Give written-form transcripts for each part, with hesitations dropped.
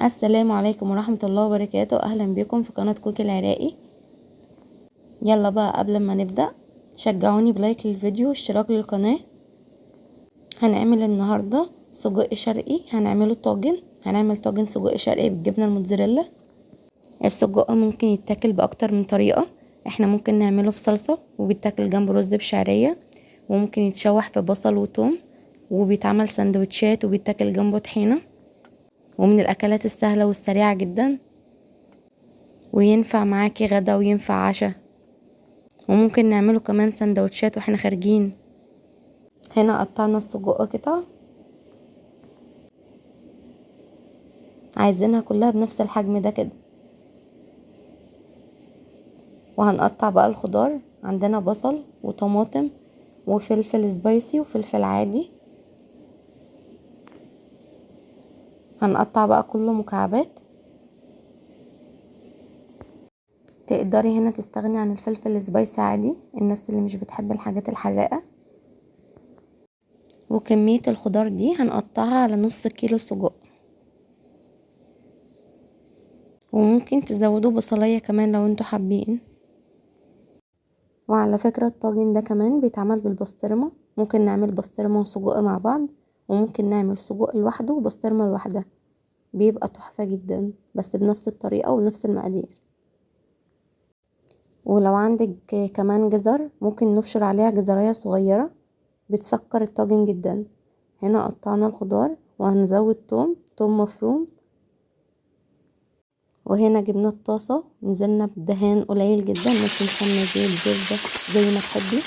السلام عليكم ورحمة الله وبركاته. أهلا بكم في قناة كوكي العراقي. يلا بقى قبل ما نبدأ شجعوني ب like للفيديو واشتراك للقناة. هنعمل النهاردة سجق شرقي، هنعمله طاجن، هنعمل طاجن سجق شرقي بالجبنة الموتزاريلا. السجق ممكن يتاكل بأكتر من طريقة، احنا ممكن نعمله في صلصة وبيتاكل جنب رز بشعرية، وممكن يتشوح في بصل وتوم، وبيتعمل سندوتشات وبيتاكل جنبه طحينة، ومن الأكلات السهلة والسريعة جدا، وينفع معاكي غدا وينفع عشاء، وممكن نعمله كمان سندوتشات واحنا خارجين. هنا قطعنا السجق قطع، عايزينها كلها بنفس الحجم ده كده. وهنقطع بقى الخضار، عندنا بصل وطماطم وفلفل سبايسي وفلفل عادي. هنقطع بقى كله مكعبات. تقدري هنا تستغني عن الفلفل السبايسي عادي، الناس اللي مش بتحب الحاجات الحراقة. وكمية الخضار دي هنقطعها على نص كيلو سجق، وممكن تزودوا بصلية كمان لو انتوا حابين. وعلى فكرة الطاجن ده كمان بيتعمل بالبسطرمة، ممكن نعمل بسطرمة وسجق مع بعض، وممكن نعمل سجق لوحده وبسطرمة لوحدها، بيبقى تحفة جدا بس بنفس الطريقة ونفس المقادير. ولو عندك كمان جزر ممكن نبشر عليها جزراية صغيرة، بتسكر الطاجن جدا. هنا قطعنا الخضار وهنزود توم مفروم. وهنا جبنا الطاسة، نزلنا بدهان قليل جدا، ممكن سمنة زيت زبدة زي ما تحبي.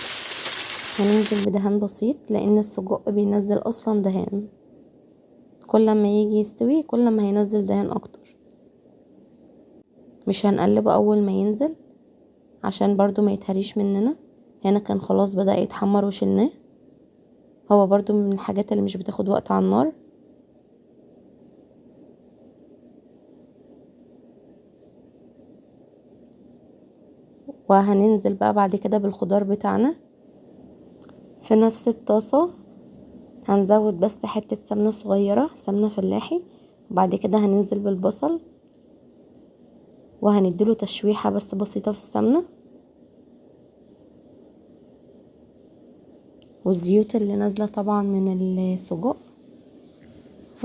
هننزل بدهان بسيط لان السجق بينزل اصلا دهان، كل ما يجي يستوي كل ما هينزل دهان اكتر. مش هنقلبه اول ما ينزل عشان برضو ما يتهريش مننا. هنا كان خلاص بدأ يتحمر وشلناه، هو برضو من الحاجات اللي مش بتاخد وقت على النار. وهننزل بقى بعد كده بالخضار بتاعنا في نفس الطاسة. هنزود بس حتة سمنة صغيرة، سمنة فلاحي، وبعد كده هننزل بالبصل وهنديله تشويحة بس بسيطة في السمنة. والزيوت اللي نازلة طبعا من السجق.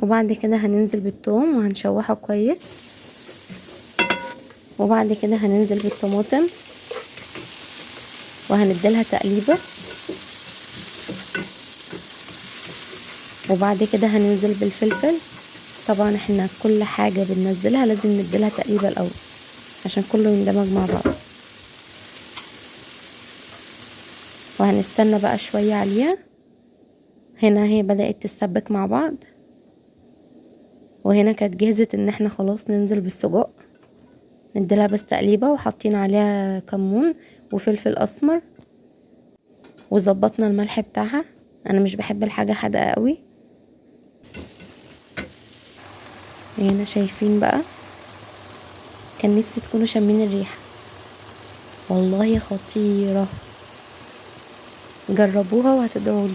وبعد كده هننزل بالثوم وهنشوحه كويس، وبعد كده هننزل بالطماطم وهنديلها تقليبة، وبعد كده هننزل بالفلفل. طبعا احنا كل حاجة بننزلها لازم نديلها تقليبة الاول عشان كله يندمج مع بعض. وهنستنى بقى شوية عليها. هنا هي بدأت تتسبك مع بعض، وهنا كانت جهزت ان احنا خلاص ننزل بالسجق. نديلها بس تقليبة، وحاطين عليها كمون وفلفل اسمر، وظبطنا الملح بتاعها. انا مش بحب الحاجة حادقة قوي. هنا شايفين بقى، كان نفسي تكونوا شامين الريحة، والله خطيرة، جربوها وهتدعولي.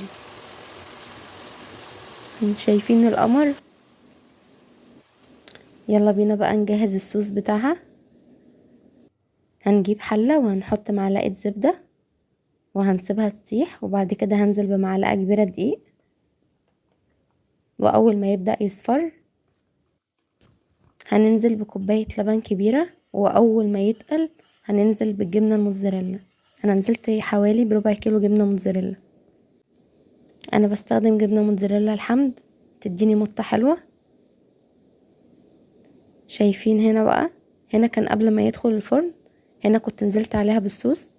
شايفين القمر؟ يلا بينا بقى نجهز الصوص بتاعها. هنجيب حلة وهنحط معلقة زبدة وهنسيبها تسيح، وبعد كده هنزل بمعلقة كبيرة دقيق، وأول ما يبدأ يصفر هننزل بكوباية لبن كبيرة، وأول ما يتقل هننزل بالجبنة الموتزاريلا. أنا نزلت حوالي بربع كيلو جبنة موتزاريلا. أنا بستخدم جبنة موتزاريلا الحمد، تديني مطة حلوة. شايفين هنا بقى، هنا كان قبل ما يدخل الفرن، هنا كنت نزلت عليها بالصوص،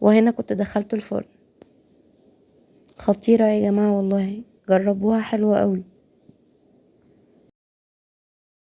وهنا كنت دخلته الفرن. خطيرة يا جماعة والله، جربوها حلوة قوي.